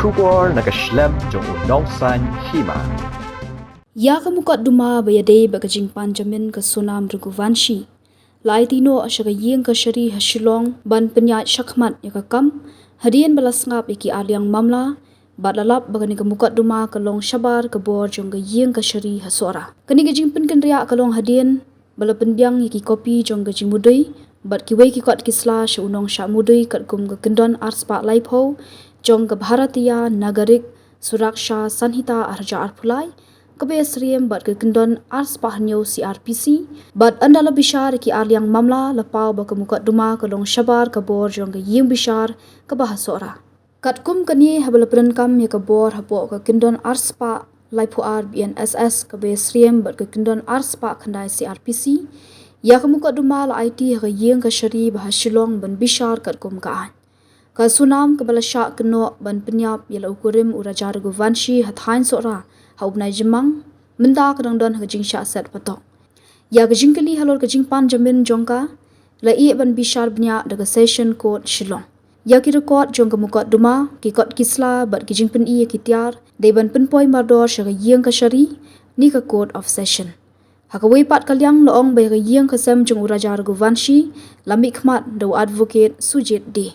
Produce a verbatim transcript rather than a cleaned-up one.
Khubor na ka shlem jong u Nongsaiñ Hima. Ïa ka mukotduma ba ïadei bad ka jingpan jamin ka Sonam Raghuvanshi la aiti noh sha ka ïing kashari ha Shillong ban pynïaid shakhmat ïa ka kam, hadien ba la sngap ïa ki arliang mamla, bad la lap ba kane ka mukotduma ka long shabar ka bor jong ka ïing kashari ha Sohra. Kane ka jingpynkynriah ka long hadien ba la pynbiang ïa ki kopi jong ka jingmudui bad kiwei ki kot ki sla sha u nongshah mudui katkum ka kyndon arspah laiphew jong ka Bharatiya Nagarik Suraksha Sanhita arhajar arphew lai, kaba ïasyriem bad ka kyndon arspah hynñiew C R P C, bad ynda la bishar ïa ki arliang mamla, la paw ba ka mukotduma ka long shabar ka bor jong ka ïing bishar kaba ha Sohra. Katkum kane, haba la pyndonkam ïa ka bor hapoh ka kyndon arspah laiphew ar B N S S kaba ïasyriem bad ka kyndon arspah khyndai C R P C, ïa ka mukotduma la aiti ha ka ïing kashari ba ha Shillong ban bishar katkum ka aiñ. Ka Sonam kaba la shah kynnoh ban pynïap ïa la u kurim u Raja Raghuvanshi ha thaiñ Sohra ha u bnai Jymmang, mynta ka dang don ha ka jingshah set patok. Ïa ka jingkylli halor ka jingpan jamin jong ka, la ïeh ban bishar bniah da ka Session Court Shillong. Ïa ki record jong ka mukotduma, ki kot ki sla bad ki jingpyni ïa ki tiar, dei ban pynpoi mardor sha ka ïing kashari ne ka Court of Session. Ha kawei pat ka liang, la ong ba ïa ka ïing ka sem jong u Raja Raghuvanshi la mihkhmat da u Advocate Sujit Dey.